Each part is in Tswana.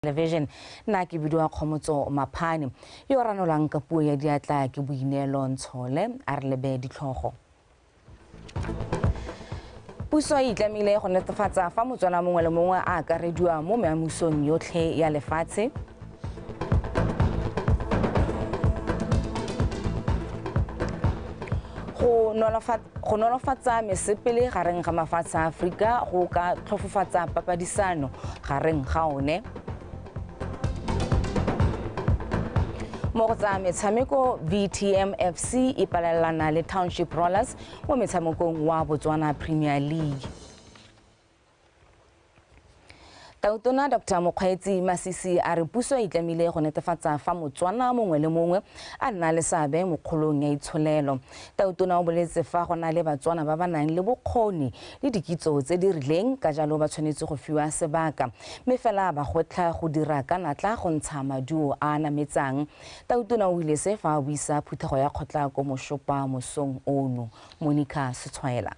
Television. Nna ke bidiwa Kgomotso Maphane, yo ranolang ka puo ya diatla ke Boineelo Ntshole. A re lebe ditlhogo. Puso e itlamile go netefatsa fa Motswana mongwe le mongwe a akarediwa mo meamusong yotlhe ya lefatshe. Go nolofatsa mesepele gareng ga mafatshe a Aforika go ka tlhofofatsa papadisano gareng ga one. Mo go tsa metshameko, VTM FC e palelana le Township Rollers mo metshamekong wa Botswana Premier League. Tautona Dr. Mokgweetsi Masisi a re puso e itlamile go netefatsa fa Motswana mongwe le mongwe a nna le seabe mo kgolong ya itsholelo. Tautona o boletse fa go na le Batswana ba ba nang le bokgoni le dikitso tse di rileng, ka jalo ba tshwanetse go fiwa sebaka, mme fela ba gwetlha go dira ka natla go ntsha maduo a a nametsang. Tautona o ile se fa a buisa phuthego ya kgotla ko Moshopa mosong ono. Monica Setshwaela.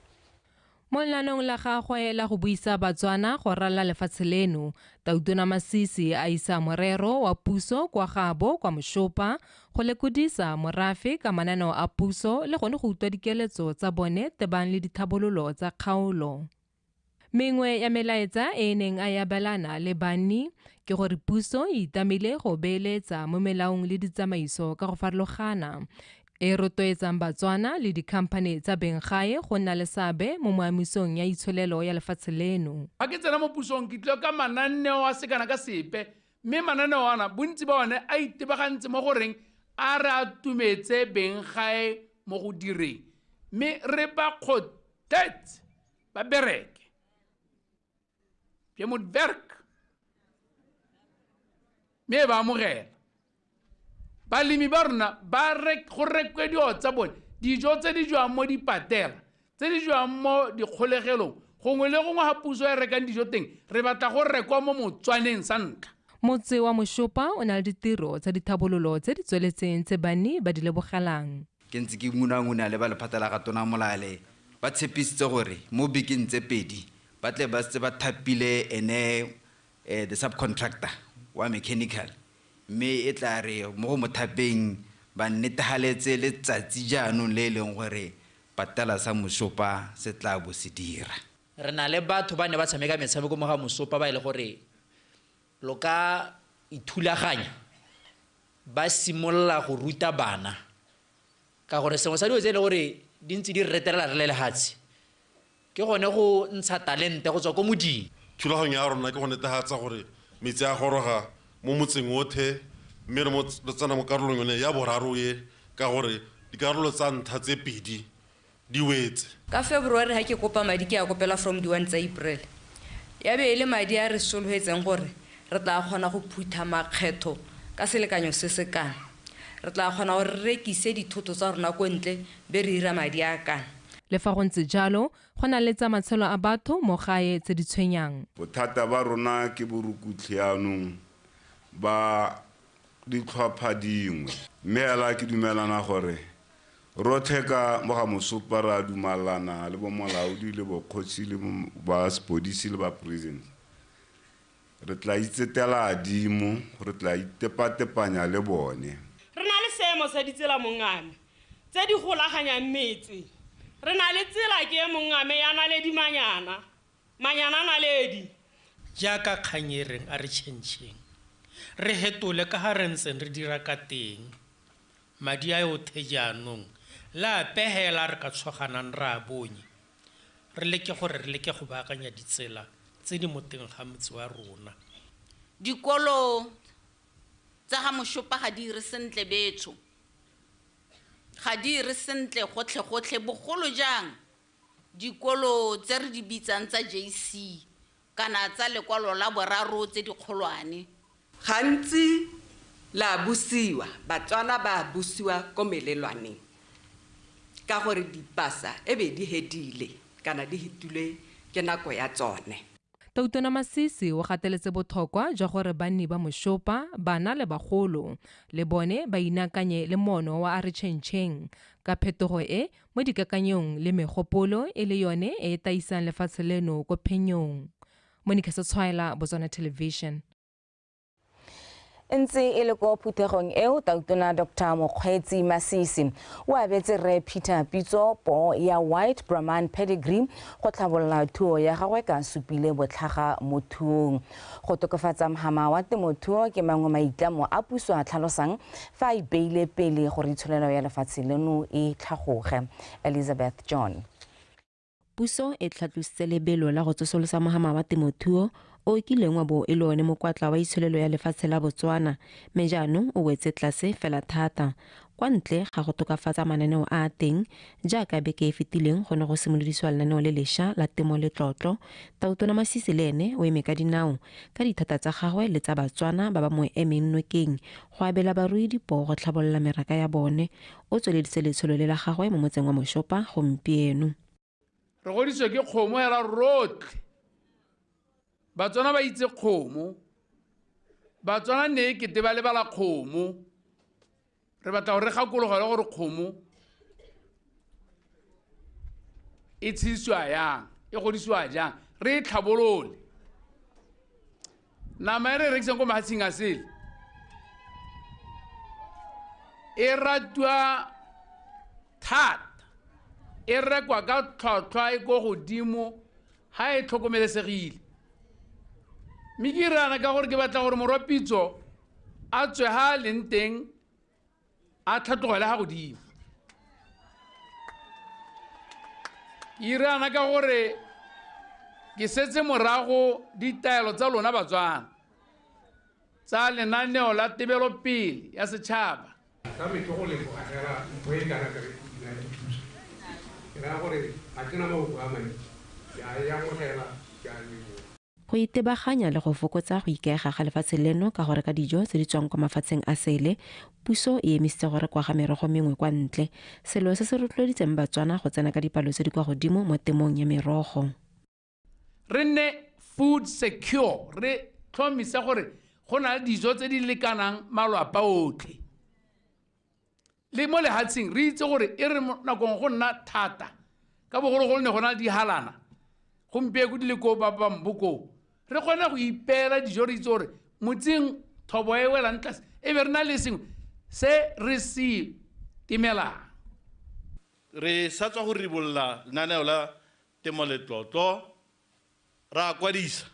Mo lenaneong la gagwe la go buisa Batswana go ralala lefatshe leno, Tautona Masisi a isa morero wa puso kwa gaabo kwa Moshopa go lekodisa morafe ka mananeo a puso le gone go utlwa dikeletso tsa bone tebang le ditlhabololo tsa kgaolo. Mengwe ya melaetsa e e neng a e abelana le banni ke gore puso e itlamile go beeletsa mo melaong le ditsamaiso ka go farologana e rotloetsang Batswana le dikhamphane tsa benggae go nna le seabe mo moamisong ya itsholelo ya lefatshe leno. Fa ke tsena mo pusong ke tlile ka mananeo a sekana ka sepe, mme mananeo ana bontsi ba one a itebagantse mo goreng a re atumetse benggae mo go direng, mme re ba kgothetse ba bereke. Je moet werk. Mme ba amogela. Balemi ba rona ba go rekwe dilo tsa bone, dijo tse di jewang mo dipatela, tse di jewang mo dikgolegelong, gongwe le gongwe ga puso e rekang dijo teng, re batla go rekwa mo Motswaneng sa ntlha. Motse wa Moshopa o na le ditiro tsa dithabololo tse di tsweletseng tse banni ba di lebogelang. Ke ntse ke ngunanguna le ba lephata la ga Tona Molale, ba tshepisitse gore mo bekeng tse pedi ba tle ba setse ba thapile ene the subcontractor wa mechanical, mme e tla re mo go mo thapeng ba netehaletse letsatsi jaanong le e leng gore patela sa Moshopa se tla bo se dira. Re na le batho ba ne ba tshameka metshameko mo ga Moshopa ba e le gore lo ka ithulaganya ba simolola go ruta bana, ka gore sengwe sa dilo tse e le gore di ntse di re retelela re le lehatshe ke gone go ntsha talente go tswa ko moding. Thulaganyo ya rona ke go netefatsa gore metsi a goroga mo motseng otlhe, mme re tsena mo karolong yone ya boraro e, ka gore dikarolo tsa ntlha tse pedi di wetse. Ka February ha ke kopa madi ke a kopela from di-1 tsa April, ya be e le madi a re solofetseng gore re tla kgona go phutha makgetho ka selekanyo se se kana, re tla kgona gore re rekise dithoto tsa rona ko ntle be re ira madi a kana. Le fa go ntse jalo, go na le tsa matshelo a batho mo gae tse di tshwenyang. Bothata ba rona ke borukutlhi jaanong ba ditlhopha dingwe, mme hela ke dumelana gore rotlhe ka mo ga Moshopa re a dumalana le bo molaodi le bokgosi le ba sepodisi le ba prison. Re tla itsetela adimo, re tla itepatepanya le bone. Re na le seemo sa ditsela mongame tse di golaganyang metse. Re na le tsela ke e mongame ya naledi manyana, manyana naledi. Jaaka kgang e reng a re tšhentšheng, re hetole ka ga re ntseng re dira ka teng. Madi a othe jaanong le a pehela re ka tshoganang re a bonye. Re leke gore re leke go baakanya ditsela tse di mo teng ga motse wa rona. Dikolo tsa ga Moshopa ga di ire sentle betsho, ga di ire sentle gotlhe-gotlhe, bogolo jang dikolo tse re di bitsang tsa JC kana tsa lekwalo la boraro tse dikgolwane. Gantsi la busiwa, Batswana ba busiwa ko melelwaneng ka gore dipasa e be di hedile kana di hetile ke nako ya tsone. Tautona Masisi o gateletse botlhokwa jwa gore banni ba Moshopa, bana le bagolo, le bone ba inaakanye le moono wa a re tšhentšheng ka phetogo e mo dikakanyong le megopolo e le yone e e taisang lefatshe leno ko phenyong. Monica Setshwaela, Botswana Television. Ntse e le ko phuthegong eo, Tautona Dr Mokgweetsi Masisi o abetse Rre Peter Pitso poo ya White Brahman Pedigree go tlhabolola thuo ya gagwe ka supile botlhaga mo thuong. Go tokafatsa mhama wa temothuo ke mangwe maitlamo a puso a tlhalosang fa a ipeile pele gore itsholelo ya lefatshe leno e tlhagoge. Elizabeth John. Puso e tlhatlositse lebelo la go tsosolosa mohama wa temothuo o kileng wa bo e le one mokwatla wa itsholelo ya lefatshe la Botswana, mme jaanong o wetse tlase fela thata. Kwa ntle ga go tokafatsa mananeo a a teng, jaaka beke e fetileng go ne go simolodisiwa lenaneo le lešwa la temo letlotlo, Tautona Masisi le ene o eme ka dinao ka dithata tsa gagwe le tsa Batswana ba ba mo emeng nokeng go abela barui dipoo go tlhabolola meraka ya bone. O tsweleditse letsholo le la gagwe mo motseng wa Moshopa gompieno. Re godisitswe ke kgomo hela rotlhe. Batswana ba itse kgomo. Batswana ne e kete ba lebala kgomo. Re batla gore re gakologele gore kgomo e tshedisiwa yang, e godisiwa jang, re e tlhabolole. Nama e re e rekisang ko mafatsheng a sele e ratiwa thata, e rekwa ka tlhwatlhwa e ko godimo ha e tlhokomelesegile. Mme ke irana ka gore ke batla gore morwa Pitso a tswe ha a leng teng a tlhatlogele ha godimo. Ke irana ka gore ke setse morago ditaelo tsa lona Batswana tsa lenaneo la tebelopele ya setšhaba. Sa me ke go leboga fela mpho e kana ka re na le thuso. Ke raya gore ga ke na mafoko a mantsi, ke a e amogela, ke a leboga. Go itebaganya le go fokotsa go ikaega ga lefatshe leno ka go reka dijo tse di tswang kwa mafatsheng a sele, puso e emisitse go rekwa ga merogo mengwe kwa ntle, selo se se rotloeditseng Batswana go tsena ka dipalo tse di kwa godimo mo temong ya merogo. Re nne food secure, re tlhomise gore go na le dijo tse di lekanang malwapa otlhe. Le mo lefatsheng re itse gore e re nakong go nna thata, ka bogologolo ne go na le dihalana, gompieno di le ko ba bambo koo. Re kgone go ipeela dijo, re itse gore motseng thobo e welang tlase e be re na le sengwe se re se timelang. Re sa tswa go ribolola lenaneo la temo letlotlo, ra kwadisa.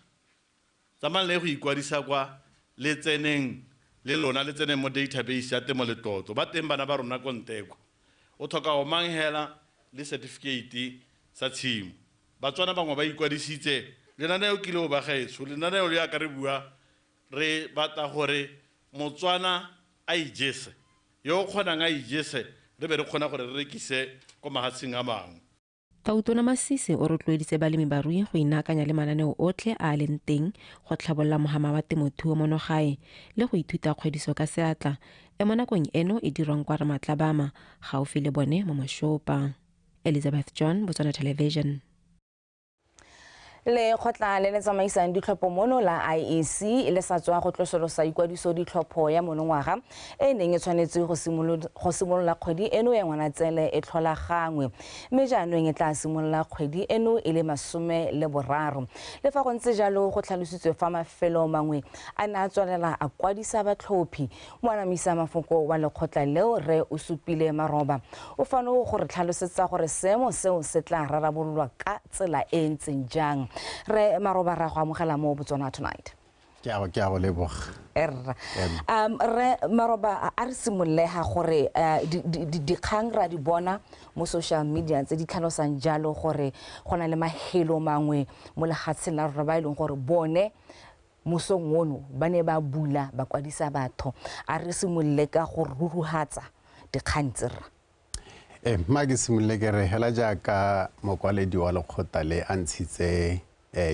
Tsamayang le go ikwadisa kwa le tseneng le lona, le tseneng mo database ya temo letlotlo. Ba teng bana ba rona ko Nteko. O tlhoka go mang hela le certificate sa tshimo. Batswana bangwe ba ikwadisitse. Lenaneo ke leo ba gaetsho, lenaneo le yaka re bua, re batla gore Motswana a ijese, yo o kgonang a ijese, re be re kgona gore re rekise ko mafatsheng a mangwe. Tautona Masisi o rotloeditse balemi barui go inaakanya le mananeo otlhe a a leng teng go tlhabolola mohama wa temothuo mono gae le go ithuta kgwediso ka seatla e mo nakong eno e dirwang kwa Ramatlabama gaufi le bone mo Moshopa. Elizabeth John, Botswana Television. Lekgotla le le tsamaisang ditlhopho mono la IEC le sa tswa go tlosolosa ikwadiso ditlhopho ya monongwaga e neng e tshwanetse go simolola kgwedi eno ya Ngwanatsele e tlhola gangwe, mme jaanong e tla simolola kgwedi eno e le 13. Le fa go ntse jalo, go tlhalositswe fa mafelo mangwe a ne a tswelela a kwadisa batlhophi. Moanamisa mafoko wa lekgotla leo Rre o supile Maroba o fano go re tlhalosetsa gore seemo seo se tla rarabololwa ka tsela e ntseng jang. Re Maroba, ra go amogela mo Botswana Tonight. Ke a go leboga. Re Maroba, a re simollega gore dikgang ra di bona mo social media tse di tlhalosang jalo gore go na le mahelo mangwe mo lefatsheng la rona ba e leng gore bone mosong ono ba ne ba bula ba kwadisa batho. A re simolole ka go ruruhatsa dikgang tse rra. Mma ke simolole ke re hela jaaka mokwaledi wa lekgotla le a ntshitse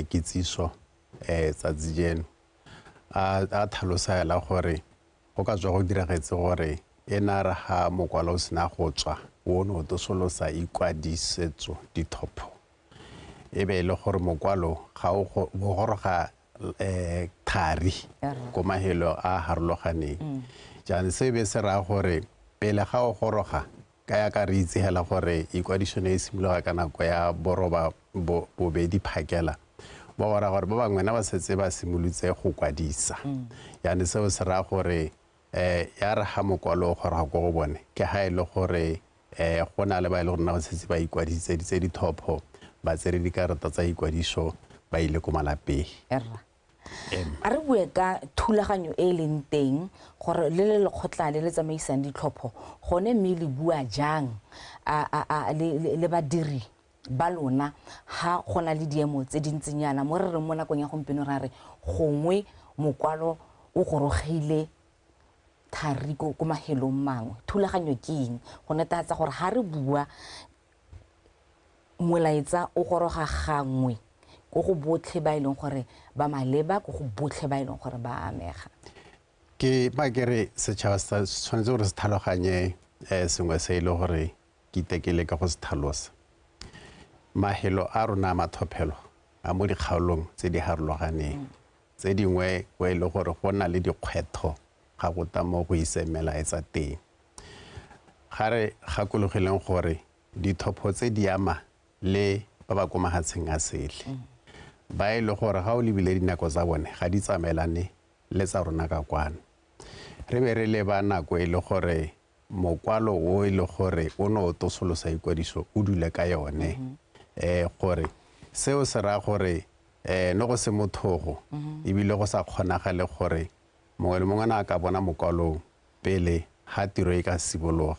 kitsiso tsatsi jeno, a tlhalosa hela gore go ka tswa go diragetse gore e na re ga mokwalo o sena go tswa o ne o tsosolosa ikwadisetso ditlhopho, e be e le gore mokwalo ga o goroga thari ko mahelo a harologaneng. Jaanong se be se raya gore pele ga o goroga, ka ya ka re itse hela gore ikwadiso ne e simologa ka nako ya boroba bobedi phakela, Ba go raya gore ba bangwe na ba setse ba simolotse go kwadisa. Yaanong seo se raya gore ya re ga mokwalo o goroga ko go bone ke ga e le gore go na le ba e le gore na ba setse ba ikwadisitse ditlhopho, ba tsere dikarata tsa ikwadiso, ba ile ko malapeng. A re bue ka thulaganyo e e leng teng gore le le lekgotla le le tsamaisang ditlhopho gone mme le bua jang le badiri ba lona ha go na le diemo tse dintsinyana mo re reng mo nakong ya gompieno ra re gongwe mokwalo o gorogile thari ko mahelong mangwe. Thulaganyo ke eng go netefatsa gore ha re bua molaetsa o goroga gangwe ko go botlhe ba e leng gore ba maleba, ko go botlhe ba e leng gore ba amega? Ke ba ke re setšhaba se tshwanetse gore se tlhaloganye sengwe se e le gore ke itekele ka go se tlhalosa. Mahelo a rona a mathophelo a mo dikgaolong tse di harologaneng, tse dingwe ko e le gore go na le dikgwetho ga go ta mo go iseng melaetsa teng. Ga re gakologileng gore ditlhopho tse di ama le ba ba ko mafatsheng a sele, ba e le gore ga o lebile dinako tsa bone ga di tsamaelane le tsa rona ka kwano. Re be re leba nako e le gore mokwalo o e le gore o ne o tosolosa ikwadiso o dule ka yone, gore seo se raya gore ne go se mothogo ebile go sa kgonagale gore mongwe le mongwe a ka bona mokwalo pele ga tiro e ka simologa.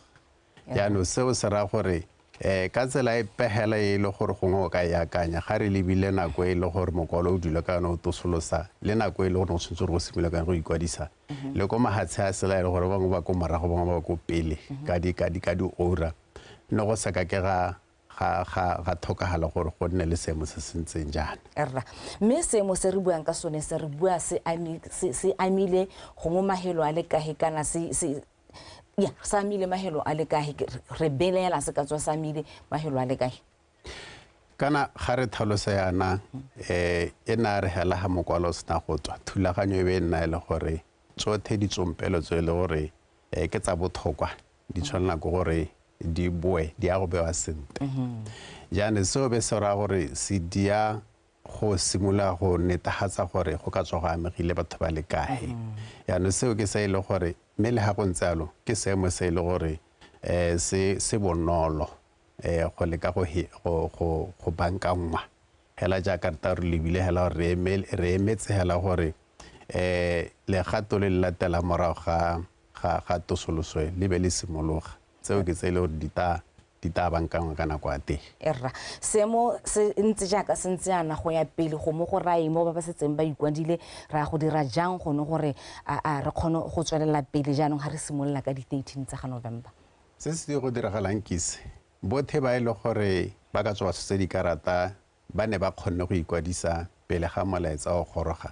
Jaanong seo se raya gore ka tsela e pegela e le gore gongwe o ka e akanya ga re lebile nako e le gore mokwalo o dule ka yone o tosolosa le nako e le gore o tshwanetse gore o simolola ka go ikwadisa, le ko mahatshe a sela e le gore bangwe ba ko morago, bangwe ba ko pele ka di-ora, ne go sa ka ke ga tlhokagala gore go nne le seemo se se ntseng jaana. Rra, mme seemo se re buang ka sone se re bua se amile gongwe mahelo a le kae kana se ya sa amile mahelo a le kae, re belaela se ka tswa sa amile mahelo a le kae? Kana ga re tlhalosa yana e na re hela ga mokwalo o sena go tswa, thulaganyo e be e nna e le gore tsotlhe ditsompelo tse e le gore ke tsa botlhokwa di tshwanela ke gore di boe di ya go bewa sentle. Jaanong seo be se raya gore se dia go simolola go netefatsa gore go ka tswa go amegile batho ba le kae. Jaanong seo ke se e le gore mme le ga go ntse jalo ke seemo se e le gore se bonolo go leka go bankangwa hela jaaka re ta re lebile hela gore re emetse hela gore legato le le latela morago ga tosoloso le be le simologa. Tseo ke tse e le gore di tla bankangwa ka nako ya teng. Erra, seemo se ntse jaaka se ntse yana go ya pele go mo go rae mo ba ba setseng ba ikwadile, re ya go dira jang gone gore a re kgone go tswelela pele jaanong ga re simolola ka di-13 tsa ga November? Se se go diragalang ke se, bothe ba e le gore ba ka tswa ba tshotse dikarata ba ne ba kgonne go ikwadisa pele ga molaetsa o goroga,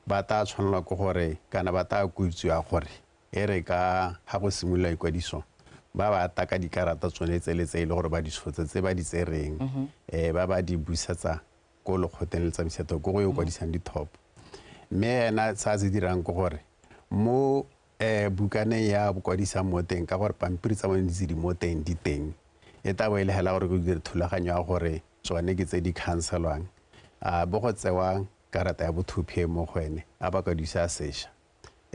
ba tla tshwanelwa ke gore kana ba tla kutsiwa gore e re ka ga go simolola ikwadiso ba ba taka dikarata tsone tse le tse e le gore ba di tshotse tse ba di tsereng, ba ba di busetsa ko lekgotleng le tsamaisatho ko go yo kwadisang dithopo. Mme ena sa se dirang ke gore mo bukaneng ya bokwadisang mo teng, ka gore pampiri tsa bone di tse di mo teng di teng, e tla bo e le hela gore go dire thulaganyo ya gore tsone ke tse di khanselwang, a bo go tsewa karata ya bothophi e mo go ene a ba kwadisa sešwa.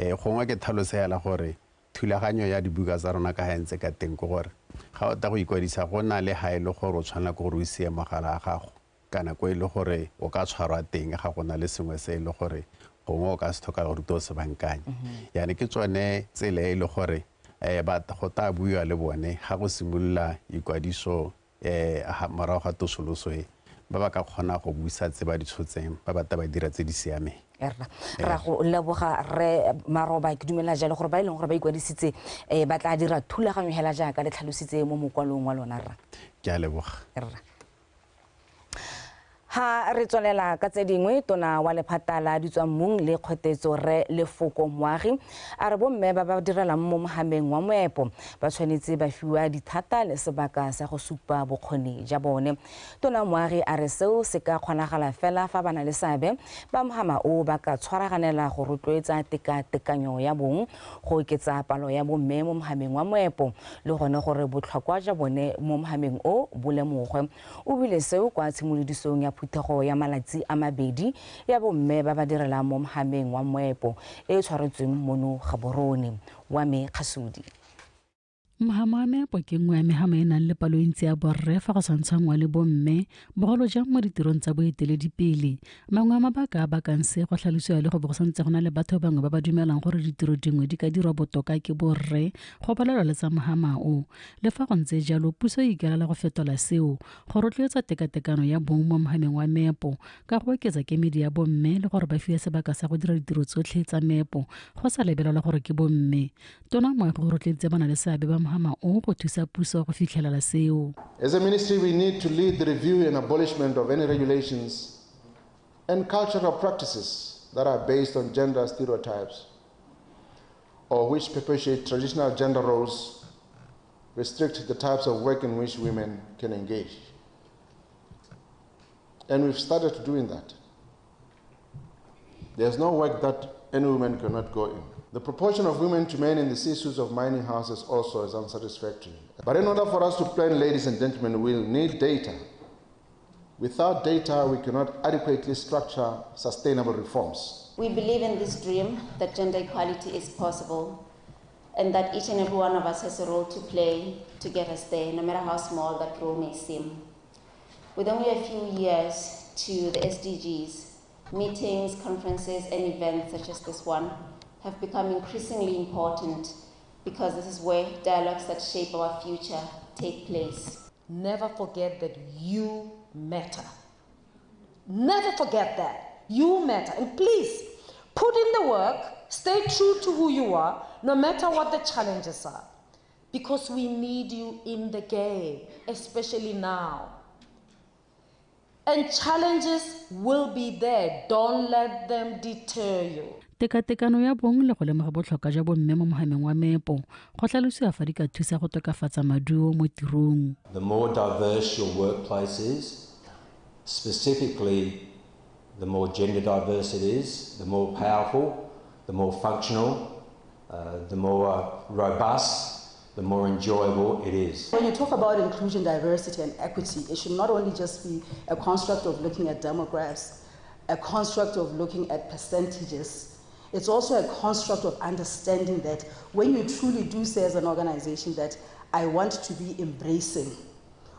Gongwe ke tlhaloso hela gore thulaganyo ya dibuka tsa rona ka ga ntse ka teng ke gore ga o tla go ikwadisa go na le ga e le gore o tshwanela ke gore o sie mogala wa gago kana ko e le gore o ka tshwarwa teng ga go na le sengwe se e le gore gongwe o ka se tlhoka gore o se bankanye. Yaanong ke tsone tsela e le gore go tla buiwa le bone ga go simolola ikwadiso morago ga tosoloso e, ba ba ka kgona go busa tse ba di tshotseng, ba ba ta ba dira tse di siameng. Ra go leboga re Maroba, ke dumela jalo gore ba e leng gore ba ikwadisitse ba tla dira thulaganyo hela jaaka le tlhalositse mo mokwalong wa lona rra. Ke a leboga. Rra. Ha re tswelela ka tse dingwe, tona wa lephata la ditswammung le kgotetso re Lefoko Moagi a re bomme ba ba direlang mo mohameng wa moepo ba tshwanetse ba fiwa dithata le sebaka sa go supa bokgoni ja bone. Tona Moagi a re seo se ka kgonagala fela fa ba na le seabe ba mohama o ba ka tshwaraganela go rotloetsa tekatekanyo ya bong, go oketsa palo ya bomme mo mohameng wa moepo le gone gore botlhokwa ja bone mo mohameng o bo lemogwe. O bile seo kwa tshimolodisong ya phuthego ya malatsi a mabedi ya bomme ba ba direlang mo mohameng wa moepo e e tshwaretsweng mono Gaborone. Wa me Kgasudi. Mohama wa meepo ke nngwe ya mehama e nang le palo e ntsi ya borre fa go tshwantshangwa le bomme, bogolo jang mo ditirong tsa boeteledipele. Mangwe a mabaka a bakang se go tlhalosiwa le go bo go santse go na le batho bangwe ba ba dumelang gore ditiro dingwe di ka dirwa botoka ke borre go palelwa le tsa mohama o. Le fa go ntse jalo, puso e ikaelela go fetola seo go rotloetsa tekatekano ya bong mo mohameng wa meepo ka go oketsa kemedi ya bomme le gore ba fiwe sebaka sa go dira ditiro tsotlhe tsa meepo go sa lebelelwa gore ke bomme. Tona Moagi o rotloeditse ba na le seabe ba mohama o go thusa puso go fitlhelela seo. As a ministry, we need to lead the review and abolishment of any regulations and cultural practices that are based on gender stereotypes or which perpetuate traditional gender roles, restrict the types of work in which women can engage. And we've started doing that. There's no work that any woman cannot go in. The proportion of women to men in the C-suites of mining houses also is unsatisfactory. But in order for us to plan, ladies and gentlemen, we'll need data. Without data, we cannot adequately structure sustainable reforms. We believe in this dream that gender equality is possible and that each and every one of us has a role to play to get us there, no matter how small that role may seem. With only a few years to the SDGs, meetings, conferences, and events such as this one have become increasingly important because this is where dialogues that shape our future take place. Never forget that you matter. Never forget that. You matter. And please, put in the work, stay true to who you are, no matter what the challenges are, because we need you in the game, especially now. And challenges will be there. Don't let them deter you. Tekatekano ya bong le go lemoga botlhokwa jwa bomme mo mohameng wa meepo go tlhalosiwa fa di ka thusa go tokafatsa maduo mo tirong. The more diverse your workplace is, specifically the more gender diverse it is, the more powerful, the more functional, the more robust, the more enjoyable it is. When you talk about inclusion, diversity and equity, it should not only just be a construct of looking at demographics, a construct of looking at percentages. It's also a construct of understanding that when you truly do say as an organization that I want to be embracing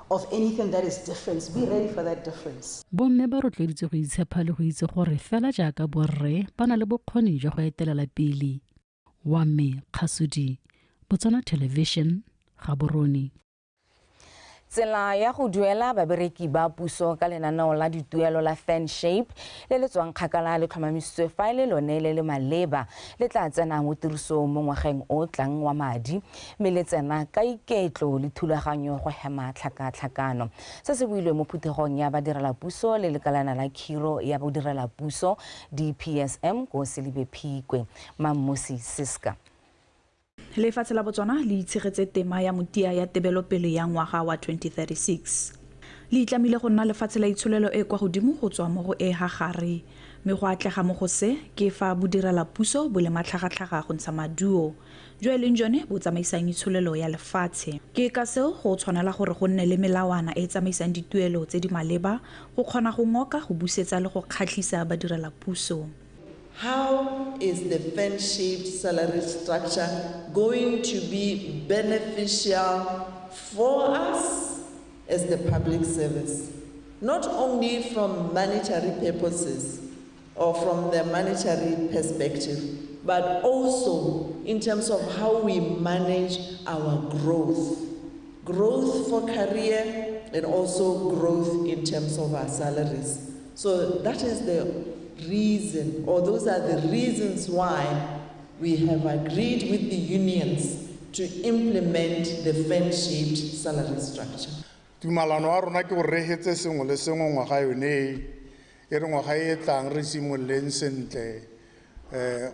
of anything that is different, be ready for that difference. Bomme ba rotloeditswe go itshepa le go itse gore fela jaaka borre ba na le bokgoni jwa go etelela pele. Wa me Kgasudi, Botswana Television, Gaborone. Tsela ya go duela babereki ba puso ka lenaneo la dituelo la Fan Shape le le tswang kgakala le tlhomamisitswe fa e le lone le le maleba le tla tsena mo tirisong mo ngwageng o tlang wa madi, mme le tsena ka iketlo le thulaganyo go hema tlhakatlhakano. Se se builwe mo phuthegong ya badirelapuso le lekalana la khiro ya bodirelapuso DPSM ko Selibe Phikwe. Mammosi Siska. Lefatshe la Botswana le itshegetse tema ya motia ya tebelopele ya ngwaga wa 2036. Le itlamile go nna lefatshe la itsholelo e kwa godimo go tswa mo go e gagare, mme go atlega mo go se ke fa bodirelapuso bo le matlhagatlhaga go ntsha maduo jo e leng jone bo tsamaisang itsholelo ya lefatshe. Ke ka seo go tshwanela gore go nne le melawana e tsamaisang dituelo tse di maleba go kgona go ngoka, go busetsa le go kgatlhisa badirelapuso. How is the fan-shaped salary structure going to be beneficial for us as the public service? Not only from monetary purposes or from the monetary perspective, but also in terms of how we manage our growth. Growth for career and also growth in terms of our salaries. So that is the reason, or those are the reasons why we have agreed with the unions to implement the fan-shaped salary structure. Tumalano wa rona ke go regetse sengwe le sengwe ngwaga yone e re ngwaga e tlang re simololeng sentle,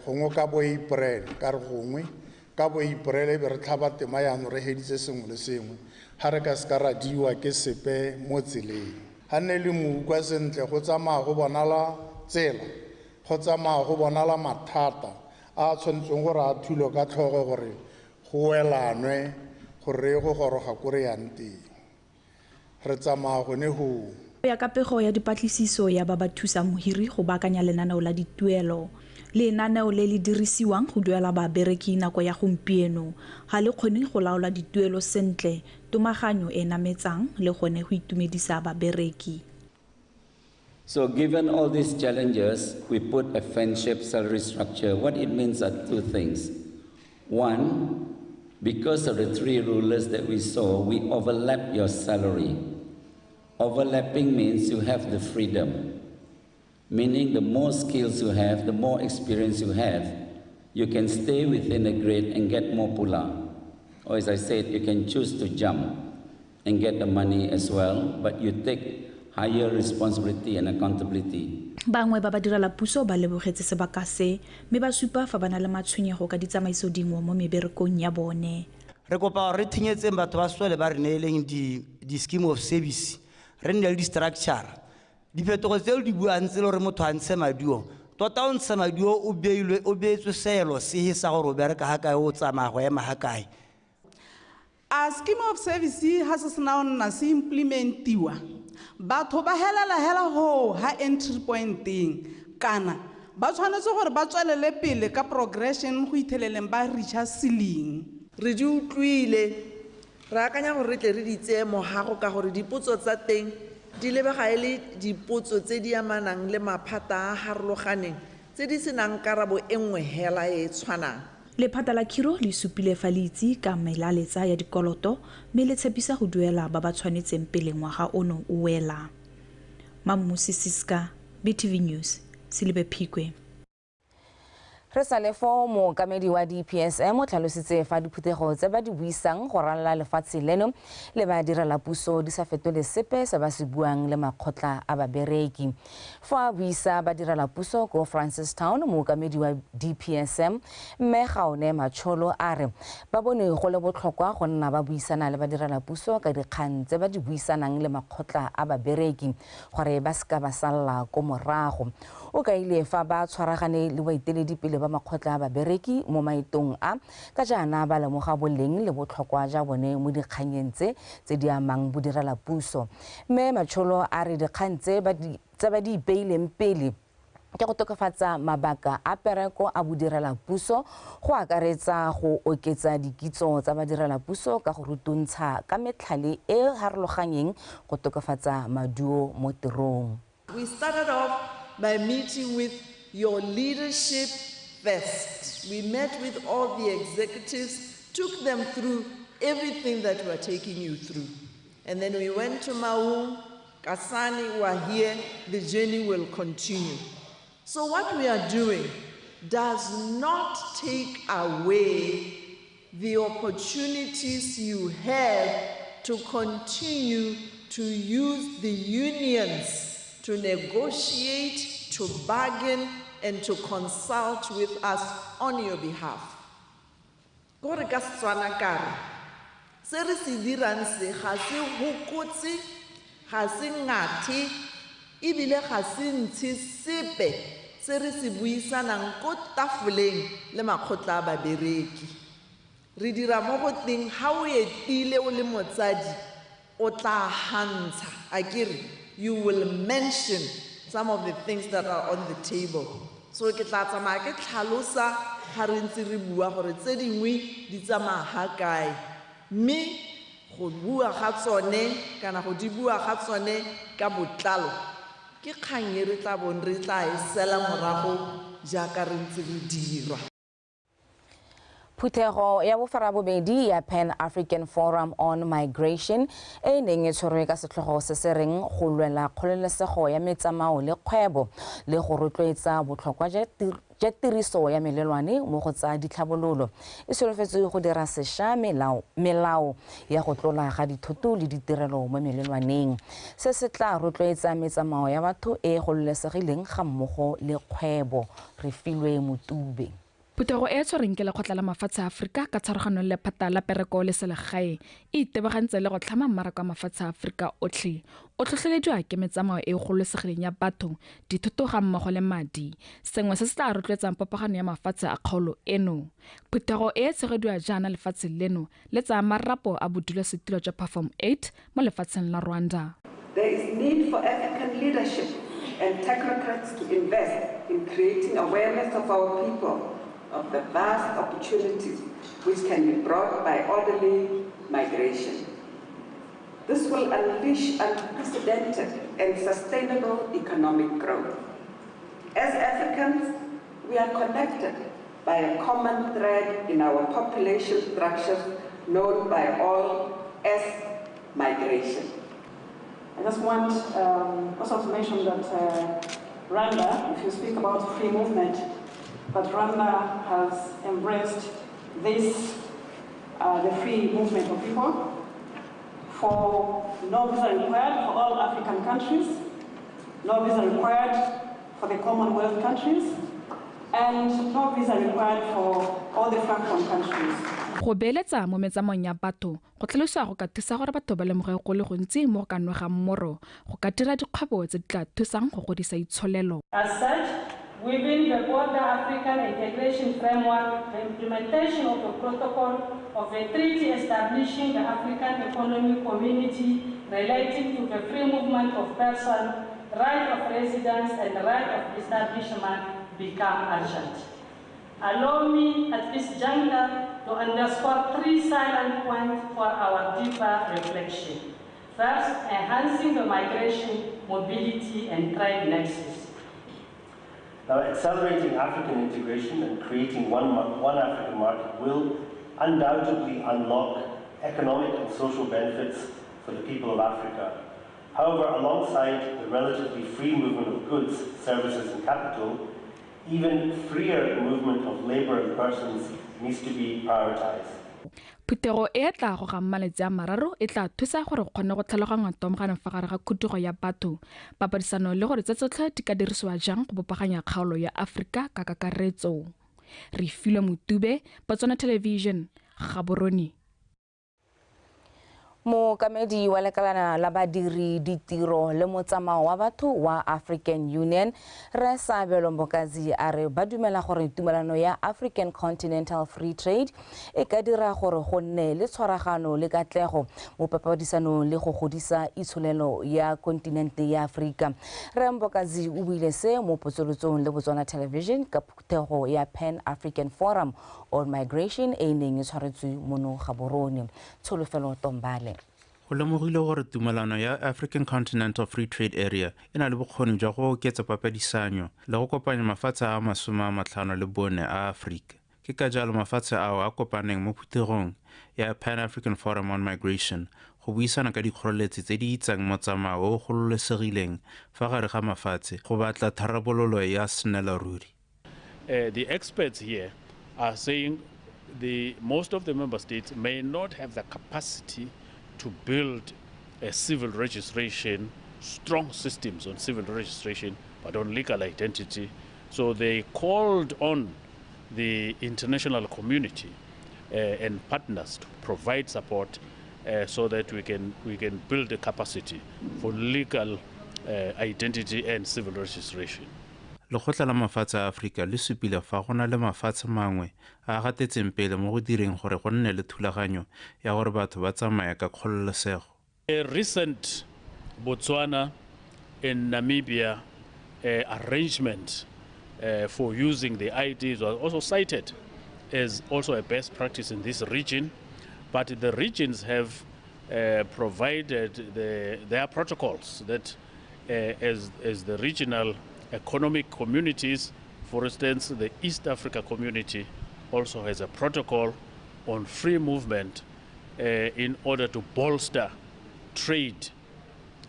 gongwe ka bo April, ka re gongwe ka bo April e be re tlhaba tema yaanong re heditse sengwe le sengwe, ga re ka seka ra diwa ke sepe mo tseleng. Ga nne le mo utlwa sentle go tsamaya go bonala tsela, go tsamaya go bonala mathata a tshwanetseng gore a thulwe ka tlhogo gore go welanwe gore re go goroga ko re yang teng. Re tsamaya gone go Go ya ka pego ya dipatlisiso ya ba ba thusang mohiri go baakanya lenaneo la dituelo, lenaneo le le dirisiwang go duela babereki nako ya gompieno ga le kgone go laola dituelo sentle, tomaganyo e nametsang le gone go itumedisa babereki. So given all these challenges, we put a fan-shaped salary structure. What it means are two things. One, because of the three rulers that we saw, we overlap your salary. Overlapping means you have the freedom, meaning the more skills you have, the more experience you have, you can stay within a grade and get more pula. Or as I said, you can choose to jump and get the money as well, but you take higher responsibility and accountability. Bangwe ba ba direla puso ba lebogetse sebaka se, mme ba supa fa ba na le matshwenyego ka ditsamaiso dingwe mo meberekong ya bone. Re kopa gore re thinyetseng batho ba sole ba re neeleng di scheme of service, re nne le di-structure. Diphetogo tseo di buang tse le gore motho a ntshe maduo, tota o ntshe maduo o beilwe, o beetswe seelo sehe sa gore o bereka ga kae, o tsamaya go ema ga kae. A scheme of service ha se sena ho nna se implementiwa, batho ba helela hela ho ha entry pointeng, kana ba tshwanetse gore ba tswelele pele ka progression go itheleleng ba reacha ceiling. Re di utlwile, re akanya gore re tle re di tseye mogago ka gore dipotso tsa teng di lebega e le dipotso tse di amanang le maphata a harologaneng tse di senang karabo e nngwe hela e tshwanang. Lephata la khiro le supile fa le itse ka melaletsa ya dikoloto mme le tshepisa go duela ba ba tshwanetseng pele ngwaga ono o wela. Mammusi Siska, BTV News, Selibe Phikwe. Re sale fo mookamedi wa DPSM o tlhalositse fa diphuthego tse ba di buisang go ralala lefatshe leno le ba direla puso di sa fetole sepe se ba se buang le makgotla a babereki. Fa a buisa ba direla puso ko Francistown, mookamedi wa DPSM mme Gaone Macholo a re ba bone go le botlhokwa go nna ba buisana le ba direla puso ka dikgang tse ba di buisanang le makgotla a babereki gore ba seka ba salla ko morago. O kaile fa ba tshwaragane le baeteledipele ba makgotla a babereki mo maetong a ka jaana ba lemoga boleng le botlhokwa ja bone mo dikganyeng tse di amang bodirela puso. Mme Macholo a re dikgang tse ba di ipeileng pele ke go tokafatsa mabaka a pereko a bodirela puso, go akaretsa go oketsa dikitso tsa badirela puso ka go rutuntsha ka metlhale e harologanyeng go tokafatsa maduo mo tirong. We started off by meeting with your leadership first. We met with all the executives, took them through everything that we are taking you through. And then we went to Maung, Kasane, we are here, the journey will continue. So what we are doing does not take away the opportunities you have to continue to use the unions to negotiate, to bargain, and to consult with us on your behalf. Gore ka Setswana ka re, se re se dirang se ga se hokotse, ga se ngathe, ebile ga se ntshe sepe se re se buisanang ko tafoleng le makgotla a babereki. Re dira mo go teng ha o etile o le motsadi, o tla hantsha, akere, you will mention some of the things that are on the table. So ke tla tsamaya ke tlhalosa ha re ntse re bua gore tse dingwe di tsamaya ha kae. Mme go bua ga tsone kana go di bua ga tsone ka botlalo ke kgang e re tla bong re tla e sela morago jaaka re ntse re dira. Phuthego ya boferabobedi ya Pan African Forum on Migration e neng e tshwerwe ka setlhogo se se reng go lwela kgololesego ya metsamao le kgwebo le go rotloetsa botlhokwa jwa tiriso ya melelwane mo go tsa ditlhabololo e solofetswe go dira sešwa melao ya go tlola ga dithoto le ditirelo mo melelwaneng. Se se tla rotloetsa metsamao ya batho e gololesegileng ga mmogo le kgwebo. Re filwe Motube. Phuthego e tshwereng ke lekgotla la mafatshe a Aforika ka tshwaragano le lephata la pereko le selegae e itebagantse le go tlhama mmaraka wa mafatshe a Aforika otlhe o tlhotlhelediwa ke metsamao e gololesegileng ya batho, dithoto ga mmogo le madi, sengwe se se tla rotloetsang popagano ya mafatshe a kgaolo eno. Phuthego e tshegediwa jaana lefatshe leno le tsaya marapo a bodulasetilo jwa Perform 8 mo lefatsheng la Rwanda. There is need for African leadership and technocrats to invest in creating awareness of our people of the vast opportunities which can be brought by orderly migration. This will unleash unprecedented and sustainable economic growth. As Africans, we are connected by a common thread in our population structures known by all as migration. I just want also to mention that Rwanda, if you speak about free movement, but Rwanda has embraced this, the free movement of people, for no visa required for all African countries, no visa required for the Commonwealth countries, and no visa required for all the Francophone countries. Go beeletsa mo metsamaong ya batho go tlhalosiwa go ka thusa gore batho ba lemoge go le gontsi mo go ka nwegang moro go ka dira dikgwebo tse di tla thusang go godisa itsholelo. As such, within the broader African integration framework, the implementation of the protocol of a treaty establishing the African Economic Community relating to the free movement of persons, right of residence, and right of establishment become urgent. Allow me at this juncture to underscore three silent points for our deeper reflection. First, enhancing the migration, mobility, and trade nexus. Now, accelerating African integration and creating one African market will undoubtedly unlock economic and social benefits for the people of Africa. However, alongside the relatively free movement of goods, services, and capital, even freer movement of labor and persons needs to be prioritized. Phuthego e tla gogang malatsi a mararo e tla thusa gore go kgone go tlhaloganya tomogano fa gare ga khudugo ya batho, papadisano le gore tse tsotlhe di ka dirisiwa jang go bopaganya kgaolo ya Aforika ka kakaretso. Refilwe Motube, Botswana Television, Gaborone. Mookamedi wa lekalana la badiri ditiro le motsamao wa batho wa African Union Rre Sabelo Mbokazi a re ba dumela gore tumelano ya African Continental Free Trade e ka dira gore go nne le tshwaragano le katlego mo papadisanong le go godisa itsholelo ya kontinente ya Afrika. Rre Mbokazi o buile se mo potsolotsong le Botswana Television ka phuthego ya Pan African Forum on Migration e neng e tshwaretswe mono Gaborone. Tsholofelo Tombale. Go lemogile gore tumelano ya African Continental Free Trade Area e na le bokgoni jwa go oketsa papadisanyo le go kopanya mafatshe a 54 a Aforika. Ke ka jalo mafatshe ao a kopaneng mo phuthegong ya Pan African Forum on Migration go buisana ka dikgoreletsi tse di itsang motsamao o o gololesegileng fa gare ga mafatshe go batla tharabololo ya sennela ruri. The experts here are saying most of the member states may not have the capacity to build a civil registration, strong systems on civil registration, but on legal identity. So they called on the international community and partners to provide support so that we can build the capacity for legal identity and civil registration. Lekgotla la mafatshe a Aforika le supile fa go na le mafatshe mangwe a gatetseng pele mo go direng gore go nne le thulaganyo ya gore batho ba tsamaya ka kgololesego. A recent Botswana and Namibia arrangement for using the IDs was also cited as also a best practice in this region, but the regions have provided their protocols that as the regional economic communities, for instance, the East Africa Community also has a protocol on free movement in order to bolster trade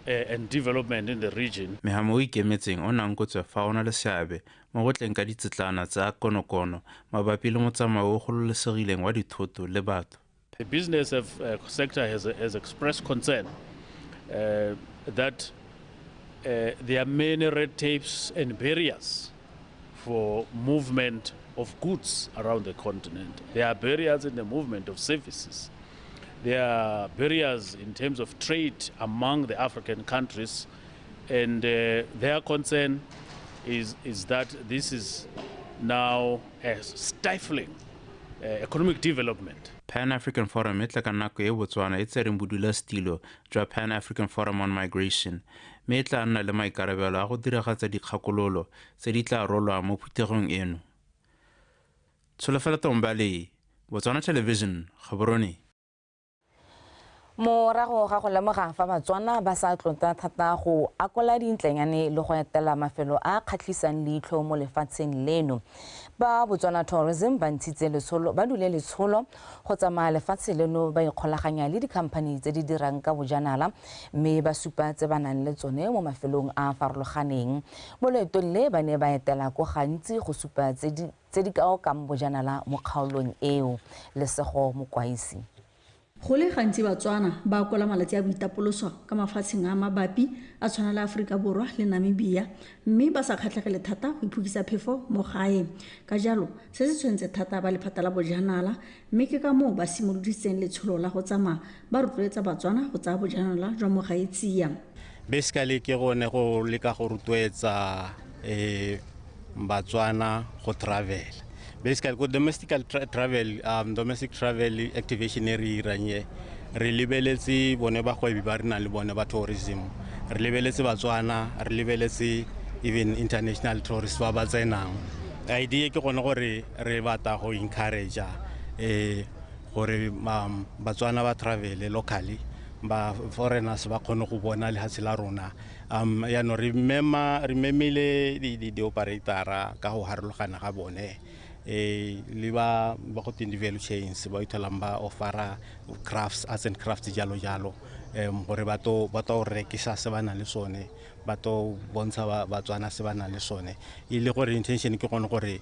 and development in the region. Mehamo o ikemetseng o nankotswe fa o na le seabe mo go tleng ka ditsetlana tsa konokono mabapi le motsamao o gololesegileng wa dithoto le batho. The business sector has expressed concern that there are many red tapes and barriers for movement of goods around the continent. There are barriers in the movement of services. There are barriers in terms of trade among the African countries, and their concern is that this is now a stifling economic development. Pan African Forum e tla ka nako e Botswana e tsereng bodulasetilo jwa Pan African Forum on Migration, mme e tla nna le maikarabelo a go diragatsa dikgakololo tse di tla rolwang mo phuthegong eno. Tsholofelo Tombale, Botswana Television, Gaborone. Morago ga go lemoga fa Batswana ba sa tlotla thata go akola dintlenyane le go etela mafelo a kgatlhisang leitlho mo lefatsheng leno, ba Botswana Tourism ba ntshitse letsholo, ba dule letsholo go tsamaya lefatshe leno ba ikgolaganya le dikhamphani tse di dirang ka bojanala, mme ba supa tse ba nang le tsone mo mafelong a a farologaneng. Mo loetong le ba ne ba etela ko gantsi go supa tse di ka okang bojanala mo kgaolong eo. Lesego Mokwaisi. Go le gantsi Batswana ba akola malatsi a boitapoloso ka mafatsheng a mabapi a tshwana le Aforika Borwa le Namibia, mme ba sa kgatlhegele thata go iphokisa phefo mo gae. Ka jalo se se tshwentse thata ba lephata la bojanala, mme ke ka moo ba simoloditseng letsholo la go tsamaya ba rotloetsa Batswana go tsaya bojanala jwa mo gae tsia. Basically ke gone go leka go rotloetsa Batswana go travel. Basically, go domestic travel, domestic travel activation e re irang e, re lebeletse bone bagwebi ba re nang le bone ba tourism, re lebeletse Batswana, re lebeletse even international tourists ba ba tsenang. Idea ke gone gore re batla go encourage gore Batswana ba travel locally, ba foreigners ba kgone go bona lefatshe la rona. Yaanong re memile di-operator ka go harologana ga bone, le ba go teng di-value chains ba itholang ba offera crafts, arts and crafts jalo jalo, gore ba to rekisa se ba nang le sone, ba to bontsha Batswana se ba nang le sone. E le gore intention ke gone gore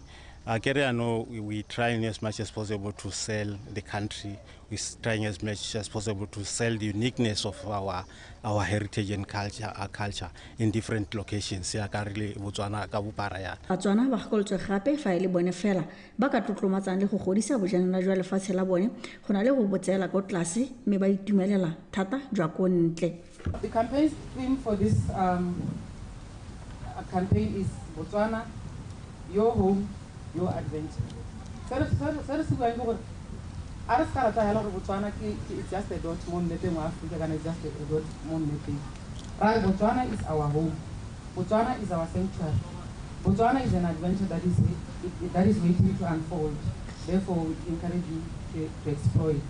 we trying as much as possible to sell the country. We're trying as much as possible to sell the uniqueness of our heritage and culture, our culture in different locations. Ya ka re le Botswana ka bopara ya. Batswana ba gakolotswe gape fa e le bone fela ba ka tlotlomatsang le go godisa bojanala jwa lefatshe la bone go na le go botseela ko tlase, mme ba itumelela thata jwa ko ntle. The campaign theme for this campaign is Botswana, your home, your adventure. Se re se buang ke gore a re se ka rata hela gore Botswana ke it's just a dot mo mmepeng wa Africa, kana it's just a dot mo mmepeng. Ra re Botswana is our home. Botswana is our sanctuary. Botswana is an adventure that is waiting to unfold. Therefore, we encourage you to explore it.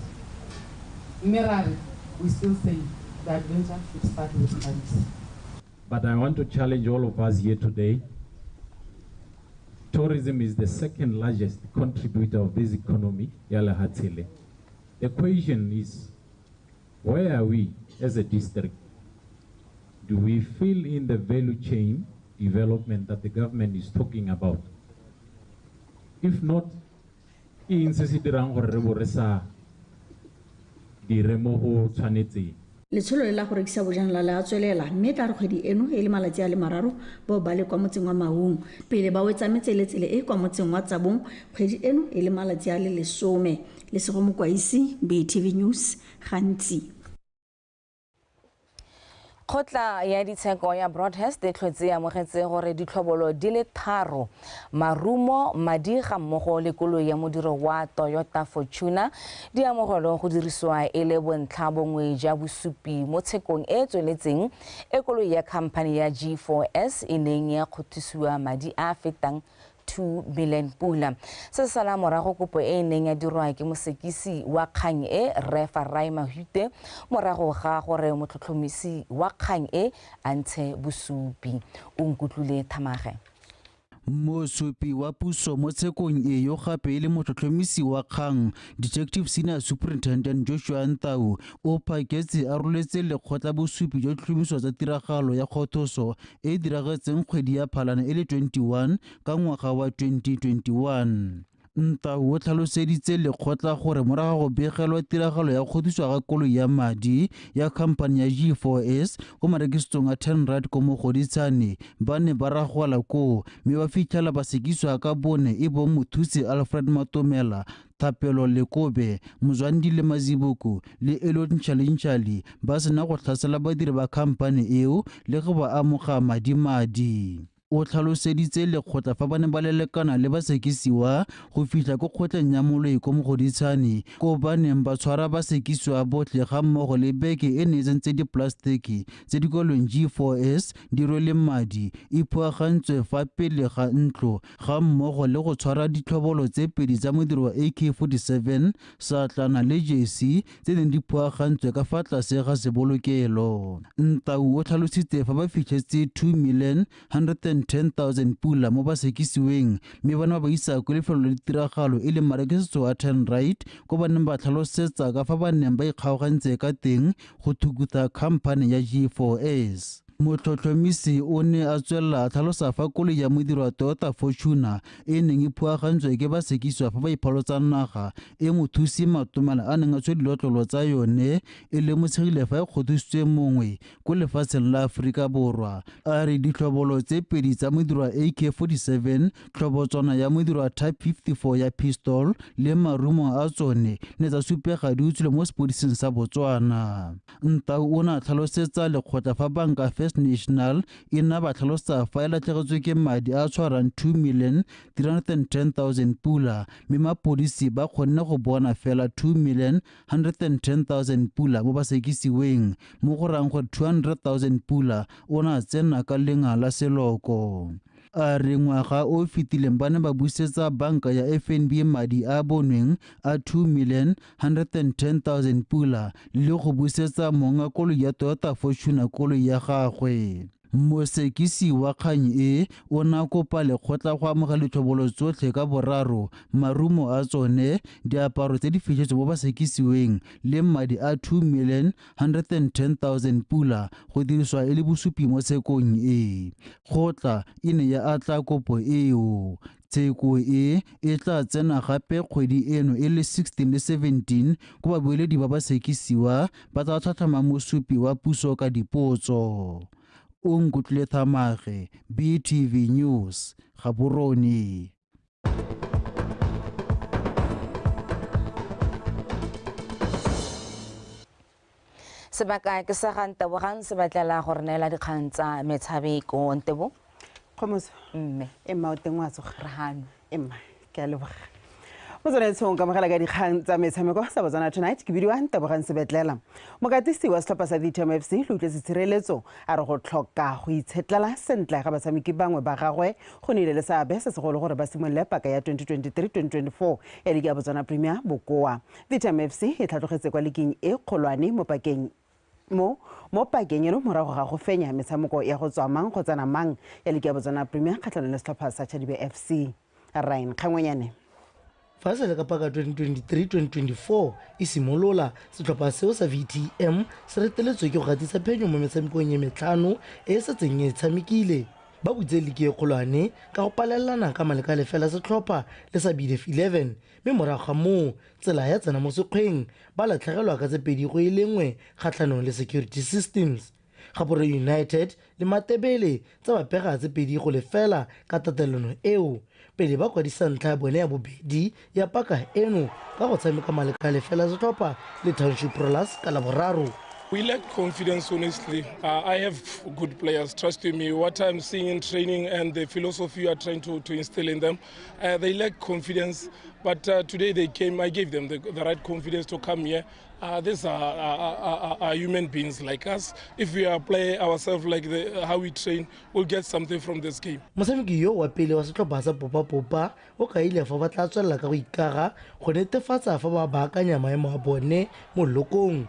Mme ra re, we still say the adventure should start with us. But I want to challenge all of us here today. Tourism is the second largest contributor of this economy, ya lehatshe le. The question is, where are we as a district? Do we fill in the value chain development that the government is talking about? If not, ke eng se se dirang gore re bo re sa dire mo go tshwanetseng? Letsholo le la go rekisa bojanala le a tswelela, mme tla re kgwedi eno e le malatsi a le mararo bao ba le kwa motseng wa Maung pele ba wetsa metseletsele e kwa motseng wa Tsabong kgwedi eno e le malatsi a le 10. Lesego Mokwaisi, BTV News, Gantsi. Kgotla ya ditsheko ya Broadhurst e tlhotse e amogetse gore ditlhobolo di le 3, marumo, madi ga mmogo le koloi ya modiro wa Toyota Fortuner di amogelwe go dirisiwa e le bontlha bongwe jwa bosupi mo tshekong e tsweletseng e koloi ya khamphani ya G4S e neng ya kgothisiwa madi a fetang 2 million pula. Se sala morago kopo e neng ya dirwa ke mosekisi wa kgang e Rre Farai Mahute morago ga gore motlhotlhomisi wa kgang e a ntshe bosupi. O nkutlwile Thamage. Mosupi wa puso mo tshekong e yo gape e le motlhotlhomisi wa kgang, Detective Senior Superintendent Joshua Ntau o phaketse a roletse lekgotla bosupi jwa tlhotlhomiso tsa tiragalo ya kgothoso e e diragetseng kgwedi ya Phalane e le 21 ka ngwaga wa 2021. Ntau o tlhaloseditse lekgotla gore morago go begelwa tiragalo ya kgodiswa ga koloi ya madi ya khamphani ya G4S ko marekisetsong a 10 Rand ko Mogoditshane, ba ne ba ragwala koo mme ba fitlhela basekiswa ka bone e bong mothusi Alfred Matomela, Thapelo Lekobe, Mzwandi le Mazibuko le Elliot Ntšhali ba sena go tlhasela badiri ba khamphani eo le go ba amoga madi. O tlhaloseditse lekgotla fa ba ne ba lelekana le basekisiwa go fitlha ko kgotleng ya Moloi ko Mogoditshane, ko ba neng ba tshwara basekisiwa botlhe ga mmogo le beke e ne e tsentse diplastiki tse di kwalweng G4S di rwele madi e phuagantswe fa pele ga ntlo, ga mmogo le go tshwara ditlhobolo tse pedi tsa modiro wa AK-47, seatlana le jesi tse neng di phuagantswe ka fa tlase ga sebolokelo. Ntau o tlhalositse fa ba fitlhetse 2,110,000 pula mo basekisiweng, mme ba ne ba ba isa ko lefelong la ditiragalo e leng marekisetso a Turn Right, ko ba neng ba tlhalosetsa ka fa ba neng ba ikgaogantse ka teng go thukutha khamphane ya G4S. Motlhotlhomisi o ne a tswelela a tlhalosa fa koloi ya modiro wa Toyota Fortuner e neng e phuagantswe ke basekisiwa fa ba iphalotsa naga e mothusi Matomela a neng a tshwere dilotlolo tsa yone e lemosegile fa e kgothositswe mongwe ko lefatsheng la Aforika Borwa. A re ditlhobolo tse pedi tsa modiro wa AK-47, tlhobotswana ya modiro wa Type 54 ya pistol le marumo a tsone ne tsa supega di utswilwe mo sepodising sa Botswana. Ntau o ne a tlhalosetsa lekgotla fa banka First National e nna ba tlhalosa fa e latlhegetswe ke madi a tshwarang 2,310,000 pula, mme mapodisi ba kgonne go bona fela 2,110,000 pula mo basekisiweng, mo go rayang gore 200,000 pula o ne a tsena ka lenga la seloko. A re ngwaga o fetileng ba ne ba busetsa banka ya FNB madi a bonweng a 2,110,000 pula le go busetsa monga koloi ya Toyota Fortuner koloi ya gagwe. Mosekisi wa kgang e o ne a kopa lekgotla go amogela ditlhobolo tsotlhe ka boraro, marumo a tsone, diaparo tse di fitlhetsweng mo basekisiweng le madi a 2,110,000 pula go dirisiwa e le bosupi mo tshekong e. Kgotla e ne ya atla kopo eo. Tsheko e e tla tsena gape kgwedi eno e le 16 le 17 ko babueledi ba basekisiwa ba tla tlhatlhama mosupi wa puso ka dipotso. O Nkutlwile Thamage, BTV News, Gaborone. Sebaka ke sa ga Ntebogang se batlela go re neela dikgang tsa metshameko. Ntebo? Kgomoso. Mme. Emma o teng wa tsoga. Re hano. Emma, ke a leboga. Mo tsamaisong ka mogela ka dikgang tsa metshameko sa Botswana Tonight ke bidiwa Ntebogang Sebetlela. Mokatisi wa setlhopha sa VTM FC le utlwetse tshireletso a re go tlhoka go itshetlela sentle ga batshameki bangwe ba gagwe go nnile le seabe se segolo gore ba simolole paka ya 2023-2024 ya ligi ya Botswana Premier bokoa. VTM FC e tlhatlogetse kwa liking e kgolwane mo pakeng mo pakeng eno morago ga go fenya metshameko ya go tswa mang go tsena mang ya ligi ya Botswana Premier kgatlhanong le setlhopha sa Chadibe FC. Ryan Kgangwenyane. Fa se le ka paka 2023-2024 e simolola, setlhopha seo sa VTM se reteletswe ke go gatisa phenyo mo metshamekong e metlhano e e setseng e tshamekile. Ba butse ligi e kgolwane ka go palelana ka maleka lefela setlhopha le sa BDF 11, mme morago ga moo tsela ya tsena mo sekgweng ba latlhegelwa ka tse 2-1 kgatlhanong le Security Systems. Gaborone United le Matebele tsa ba pega tse 2-0 ka tatelano eo, pele ba kwadisa ntlha ya bone ya bobedi ya paka eno ka go tshameka maleka lefela setlhopha le Township Rollers ka Laboraro. We lack confidence, honestly. I have good players, trust me. What I'm seeing in training and the philosophy we are trying to instill in them, they lack confidence. But today they came, I gave them the right confidence to come here. These are human beings like us. If we are play ourselves like how we train, we'll get something from this game. Motshameki yo wa pele wa setlhopha sa Popa Popa o kaile fa ba tla tswelela ka go ikaga go netefatsa fa ba baakanya maemo a bone mo lokong.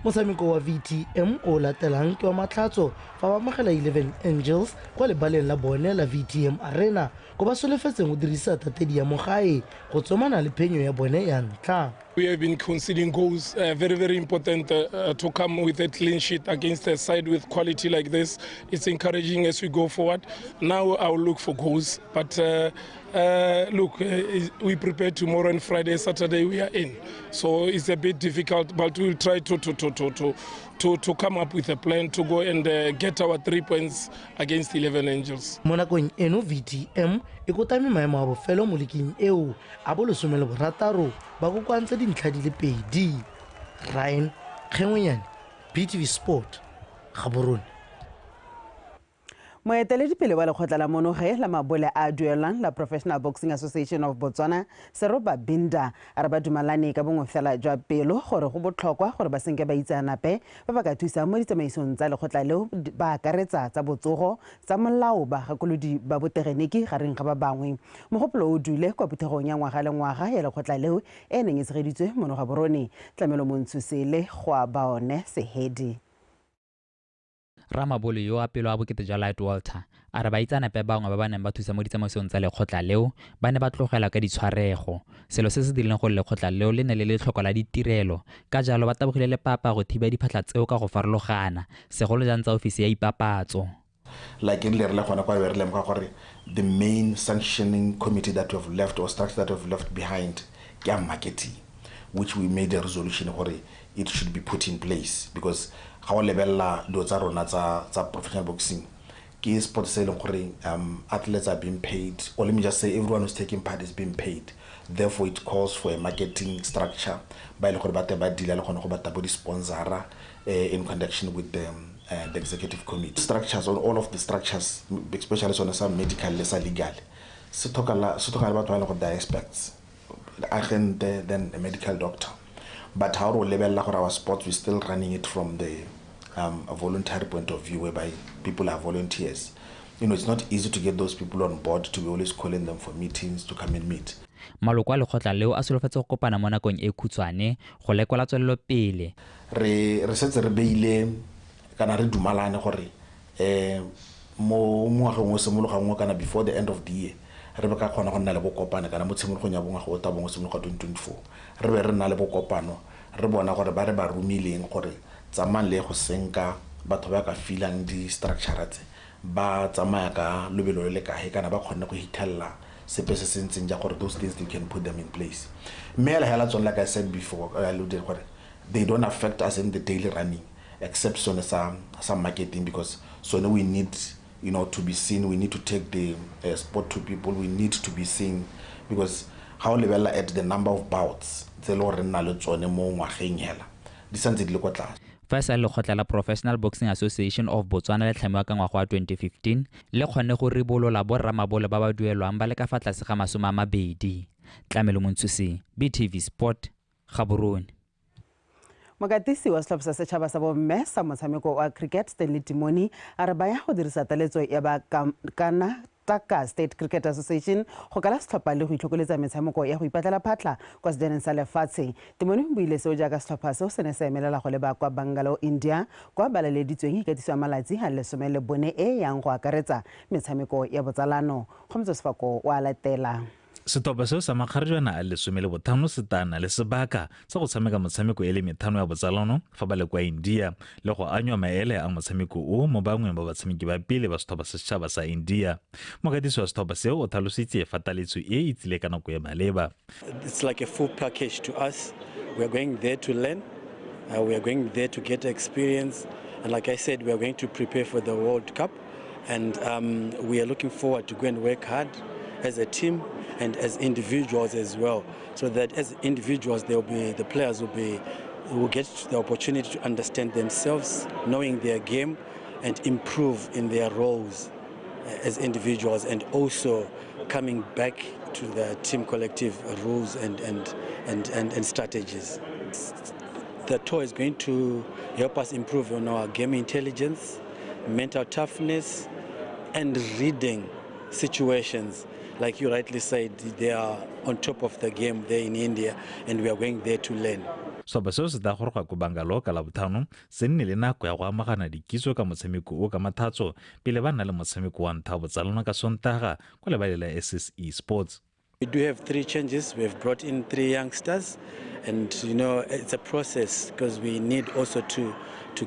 Motshameko wa VTM o latelang ke wa Matlhatso fa ba amogela 11 Angels kwa lebaleng la bone la VTM Arena, ko ba solofetseng go dirisa tatedi ya mo gae go tsomana le phenyo ya bone ya ntlha. We have been conceding goals, very, very important to come with a clean sheet against a side with quality like this. It's encouraging as we go forward. Now I will look for goals, but look, we prepare tomorrow and Friday, Saturday we are in. So it's a bit difficult, but we'll try to come up with a plan to go and get our 3 points against 11 Angels. Mo nakong eno VTM e kotame maemo a bofelo mo liking eo a bo 16 ba kokoantse dintlha di le 2. Ryan Kgengwenyane, BTV Sport, Gaborone. Moeteledipele wa lekgotla la monoge la mabole a duelang la Professional Boxing Association of Botswana, Seroba Binda, a re ba dumalane ka bongwe fela jwa pelo gore go botlhokwa gore ba senke baitseanape ba ba ka thusang mo ditsamaisong tsa lekgotla leo, ba akaretsa tsa botsogo, tsa molao, bagakolodi ba botegeniki gareng ga ba bangwe. Mogopolo o dule kwa phuthegong ya ngwaga le ngwaga ya lekgotla leo e neng e tshegeditswe mono Gaborone. Tlamelo Montshusele go a ba one Sehedi. Ramabole yo a pelo a bokete jwa Light Walter a re baitseanape bangwe ba ba neng ba thusa mo ditsamaisong tsa lekgotla leo ba ne ba tlogelwa ka ditshwarego, selo se se dirileng gore lekgotla leo le ne le letlhoko la ditirelo. Ka jalo ba tabogile lepapa go thiba diphatlha tseo ka go farologana, segolo jang tsa ofisi ya ipapatso. Like in le gona kwa re lemoga gore the main sanctioning committee that we have left or structure that we have left behind ke ya marketing, which we made a resolution gore it should be put in place, because ga o lebelela dilo tsa rona tsa professional boxing ke sport se e leng gore athletes are being paid, or let me just say everyone who's taking part is being paid. Therefore it calls for a marketing structure ba e le gore ba te ba deala le gone go batla bo di-sponsora in connection with the executive committee. Structures, on all of the structures, especially sone sa medical le sa legal, se tlhoka le batho ba e leng gore they are experts, agent, then a medical doctor. But how to lebelela gore our sports, we're still running it from the a voluntary point of view, whereby people are volunteers. You know, it's not easy to get those people on board, to be always calling them for meetings to come and meet. Maloko a lekgotla leo a solofetse go kopana mo nakong e khutshwane go lekola tswelelopele. Re setse re beile kana re dumalane gore mo ngwageng o simologang kana before the end of the year re be ka kgona go nna le bokopano, kana mo tshimologong ya bongwaga o tabong o simologa 2024 re be re nna le bokopano, re bona gore ba re ba romileng gore tsamayang le go senka batho ba ka filang di-structure tse ba tsamaya ka lobelo le le kae, kana ba kgonne go hithelela sepe se se ntseng ja gore those things you can put them in place. Mme hela hela tsone, like I said before, I alluded gore they don't affect us in the daily running except sone sa marketing, because sone we need, you know, to be seen. We need to take the sport to people. We need to be seen, because how lebelela at the number of bouts tse le gore re nna le tsone mo ngwageng hela di santse di le kwa tlase. Fa e sa lekgotla la Professional Boxing Association of Botswana le tlhamiwa ka ngwaga wa 2015 le kgonne go ribolola borramabole ba ba duelwang ba le ka fa tlase ga 20. Tlamelo Montshuse, BTV Sport, Gaborone. Mokatisi wa setlhopha sa setšhaba sa bomme sa motshameko wa cricket Stanley Timoni a re ba ya go dirisa taletso ya ba Karnataka State Cricket Association go kala setlhopha le go itlhokoletsa metshameko ya go ipatlela phatlha kwa sejaneng sa lefatshe. Timoni o buile seo jaaka setlhopha seo se ne se emelela go leba kwa Bangalore, India, kwa balaleditsweng ikatisiwa malatsi a 14 e yang go akaretsa metshameko ya botsalano. Kgomotso Sefako wa latela. Setlhopha seo sa makgarejwana a 15 se tana le sebaka sa go tshameka motshameko e le methano ya botsalano fa ba le kwa India le go anywa maele a motshameko o mo bangweng ba batshameki ba pele ba setlhopha sa setšhaba sa India. Mokatisi wa setlhopha seo o tlhalositse fa taletso e e tsile ka nako ya maleba. It's like a full package to us. We are going there to learn. We are going there to get experience. And like I said, we are going to prepare for the World Cup. And we are looking forward to go and work hard as a team and as individuals as well, so that as individuals the players will get the opportunity to understand themselves, knowing their game, and improve in their roles as individuals, and also coming back to the team collective rules and strategies. The tour is going to help us improve on our game intelligence, mental toughness, and reading situations. Like you rightly said, they are on top of the game there in India, and we are going there to learn. Setlhopha seo se tla goroga ko Bangalore ka Labotlhano se nne le nako ya go amagana dikitso ka motshameko o ka mathatso pele ba nna le motshameko wa ntlha wa botsalano ka Sontaga kwa lebaleng la SSE Sports. We do have 3 changes. We have brought in 3 youngsters, and you know, it's a process because we need also to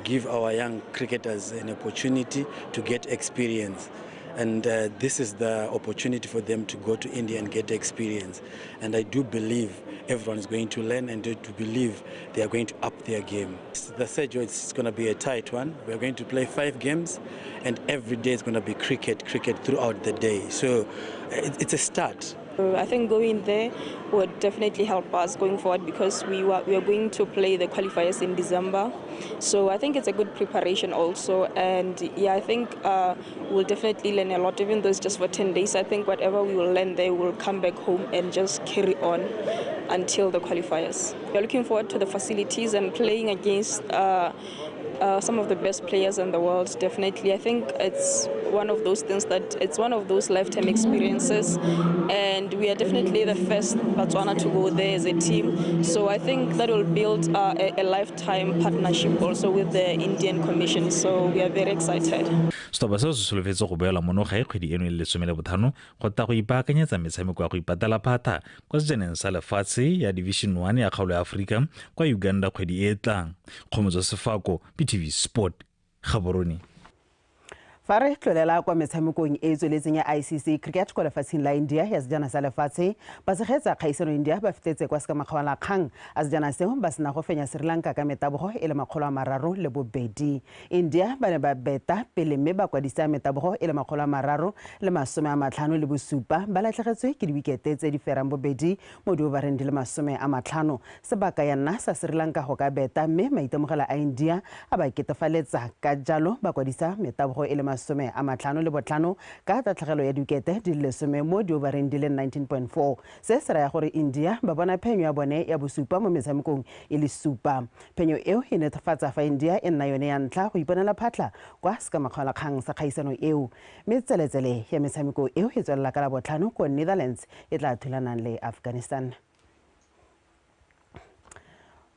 give our young cricketers an opportunity to get experience. And this is the opportunity for them to go to India and get experience. And I do believe everyone is going to learn, and to believe they are going to up their game. The schedule is going to be a tight one. We are going to play 5 games, and every day is going to be cricket throughout the day. So it's a start. I think going there would definitely help us going forward because we are going to play the qualifiers in December. So I think it's a good preparation also. And yeah, I think we'll definitely learn a lot, even though it's just for 10 days. I think whatever we will learn there, we'll come back home and just carry on until the qualifiers. We're looking forward to the facilities and playing against some of the best players in the world, definitely. I think it's one of those things that it's one of those lifetime experiences, and we are definitely the first Botswana to go there as a team. So I think that will build a lifetime partnership also with the Indian Commission. So we are very excited. Setlhopha seo se solofetse go boela mono gae kgwedi eno e le 15 go tla go ipaakanyetsa metshameko ya go ipatela phatha kwa sejaneng sa lefatshe ya Division 1 ya kgaolo ya Aforika kwa Uganda kgwedi e e tlang. Kgomotso Sefako, BTV Sport, Gaborone. Fa re tlolela kwa metshamekong e e tsweletseng ya ICC Cricket kwa lefatsheng la India ya sejana sa lefatshe, batshegetsa kgaisano India ba fetetse kwa sekamakgaolakgang a sejana seo ba sena go fenya Sri Lanka ka metabogo e le 302. India ba ne ba beta pele mme ba kwadisa metabogo e le 357, ba latlhegetswe ke diwikete tse di ferang bobedi mo diovareng di le 50. Sebaka ya nna sa Sri Lanka go ka beta mme maitemogelo a India a ba ketefaletsa, ka jalo ba kwadisa metabogo e le 55 ka tatlhegelo ya dikete di le 10 mo diovareng di le 19.4. Se se raya gore India ba bona phenyo ya bone ya bosupa mo metshamekong e le supa. Phenyo eo e netefatsa fa India e nna yone ya ntlha go iponela phatlha kwa sekamakgaolakgang sa kgaisano eo. Metseletsele ya metshameko eo e tswelela ka Labotlhano ko Netherlands e tla thulanang le Afghanistan.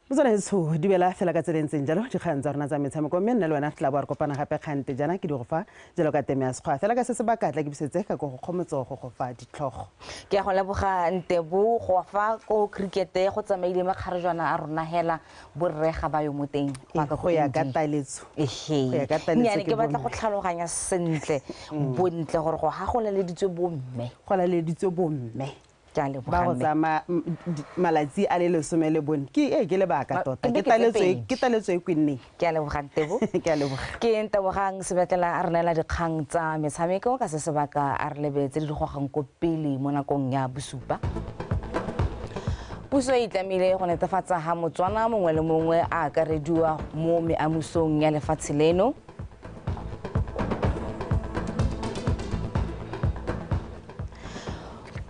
Motswanaetsho di bela fela ka tsela e ntseng jalo dikgang tsa rona tsa metshameko, mme nna le wena re tla bo re kopana gape kgante jaana ke di go fa jalo ka teme ya sekgwa. Fela ka se sebaka tla ke busetse ka ko go Kgomotso go go fa ditlhogo. Ke a go leboga Ntebo go fa ko cricket go tsamaile makgarejwana a rona hela borre ga ba yo mo teng go ya ka taletso. Ehe, ke batla go tlhaloganya sentle bontle gore go ga go laleditswe bomme. Go laleditswe bomme. Ba go tsaya malatsi a le 14 ke e ke lebaka tota ke taletso e kwenneng. Ke a leboga Ntebo. Ke a leboga. Ke Ntebogang Sebetlela a re neela dikgang tsa metshameko ka se sebaka a re lebetse di gogang ko pele mo nakong ya bosupa. Puso e itlamile go netefatsa ha Motswana mongwe le mongwe a akarediwa mo meamusong ya lefatshe leno.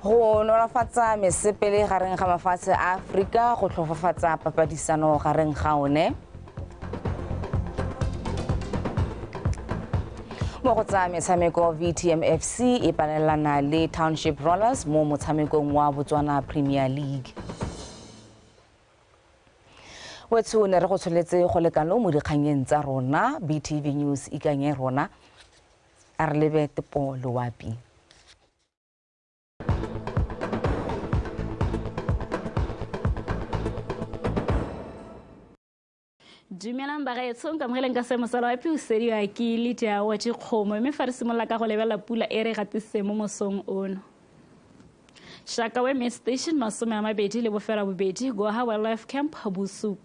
Go nolofatsa mesepele gareng ga mafatshe a Aforika go tlhofofatsa papadisano gareng ga one. Mo go tsa metshameko VTMFC e palelana le Township Rollers mo motshamekong wa Botswana Premier League. Wetsho ne re go tsholetse go lekano mo dikganyeng tsa rona. BTV News ikanye rona a re lebe Tepo Loapi. Dumelang bagaetsho, nkamogeleng ka seemo sa loapi o sediwa ke Lydia wa Dikgomo, mme fa re simolola ka go lebelela pula e re gatisitseng mo mosong ono. Shakawe Main Station 28, Goha Wildlife Camp 7.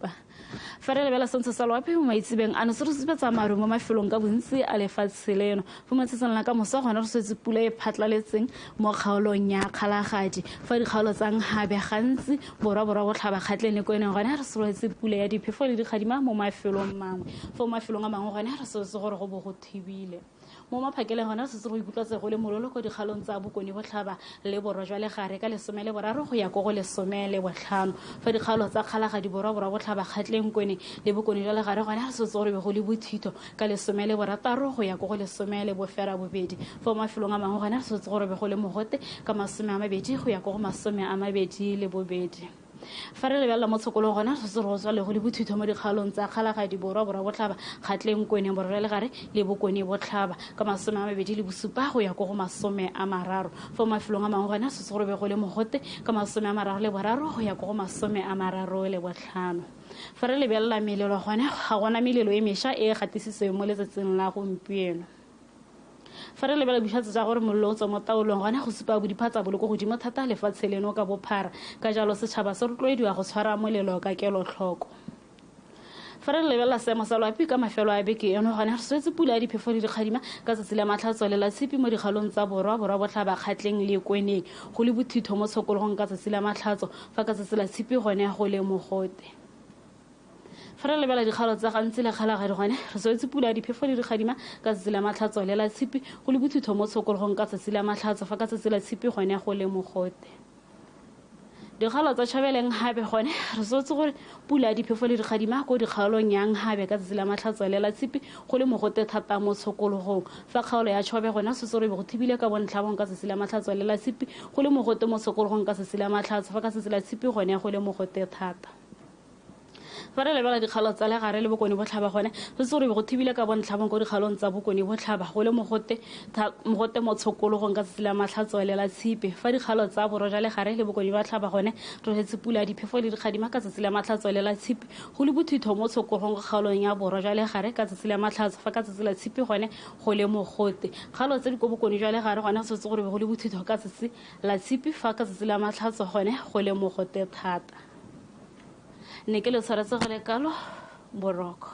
Fa re lebela sentse sa loapi mo maitsebeng ano se re supetsa maru mo mafelong ka bontsi a lefatshe leno. Fo matsatsing la ka moso gona re swetse pula e phatlaletseng mo kgaolong ya Kgalagadi. Fa dikgaolo tsa Nhabe gantsi borwa botlhaba Kgatleng le Kweneng gona re solofetse pula ya diphefo le dikgadima mo mafelong mangwe. Fo mafelong a mangwe gona re solofetse gore go bo go thibile. Mo maphakeleng gona re setse go ikutlwatse go le mololo ko dikgaolong tsa Bokone Botlhaba le Borwa jwa Legare ka 13 go ya ko go 15. Fa dikgaolo tsa Kgalagadi borwa botlhaba Kgatleng Kweneng le Bokone jwa Legare gona re setse gore be go le bothito ka 16 go ya ko go 18. Fa mafelong a mangwe gona re setse gore be go le mogote ka 20 go ya ko go 22. Fa re lebelela mo tshokolong gona re setse go tswa le go le bothito mo dikgaolong tsa Kgalagadi borwa botlhaba Kgatleng Kweneng Borwa jwa Legare le Bokone Botlhaba ka 27 go ya ko go 30. Fa mafelong a mangwe gona re setse gore be go le mogote ka 33 go ya ko go 35. Fa re lebelela melelo gona ga gona melelo e mešwa e e gatisitsweng mo letsatsing la gompieno. Fa re lebela botlhatsi tsa gore mollo o tswa mo taolong gona go supa bodiphatsa bo le ko godimo thata lefatshe leno ka bophara, ka jalo setšhaba se rotloediwa go tshwara molelo ka kelotlhoko. Fa re lebelela seemo sa loapi ka mafelo a beke eno gone, re swetse pula ya diphefo le dikgadima ka tsatsi la Matlhatso le la Tshipi mo dikgaolong tsa Borwa, Borwa Botlhaba, Kgatleng le Kweneng, go le bothitho mo tshokologong ka tsatsi la Matlhatso, fa ka tsatsi la Tshipi gone go le mogote. Fa re lebela dikgaolo tsa Gantsi le Kgalagadi gone, re swetse pula ya diphefo le dikgadima ka tsatsi la Matlhatso le la Tshipi, go le bothitho mo tshokologong ka tsatsi la Matlhatso, fa ka tsatsi la Tshipi gone go le mogote. Dikgaolo tsa Tšhabeleng gape gone, re swetse gore pula ya diphefo le dikgadima ko dikgaolong yang gabe ka tsatsi la Matlhatso le la Tshipi, go le mogote thata mo tshokologong. Fa kgaolo ya Tšhobe gone, swetse gore be go thibile ka bontlhabong ka tsatsi la Matlhatso le la Tshipi, go le mogote mo tshokologong ka tsatsi la Matlhatso, fa ka tsatsi la Tshipi gone go le mogote thata. Fa re lebela dikgaolo tsa Legare le Bokone Botlhaba gone, se gore go thibile ka bontlhabong ko dikgaolong tsa Bokone Botlhaba, go le mogote mo tshokologong ka tsatsi la Matlhatso le la Tshipi. Fa dikgaolo tsa Borwa jwa Legare le Bokone Botlhaba gone, re pula ya diphefo le dikgadima ka tsatsi la Matlhatso le la Tshipi, go le bothitho mo tshokologong ko kgaolong ya Borwa jwa Legare ka tsatsi la Matlhatso, fa ka tsatsi la Tshipi gone go le mogote. Kgaolo tse di ko Bokone jwa Legare gone, setse gore go le bothitho ka tsatsi la Tshipi, fa ka tsatsi la Matlhatso gone go le mogote thata. Ne ke le tshwaretse go le kalo, boroko.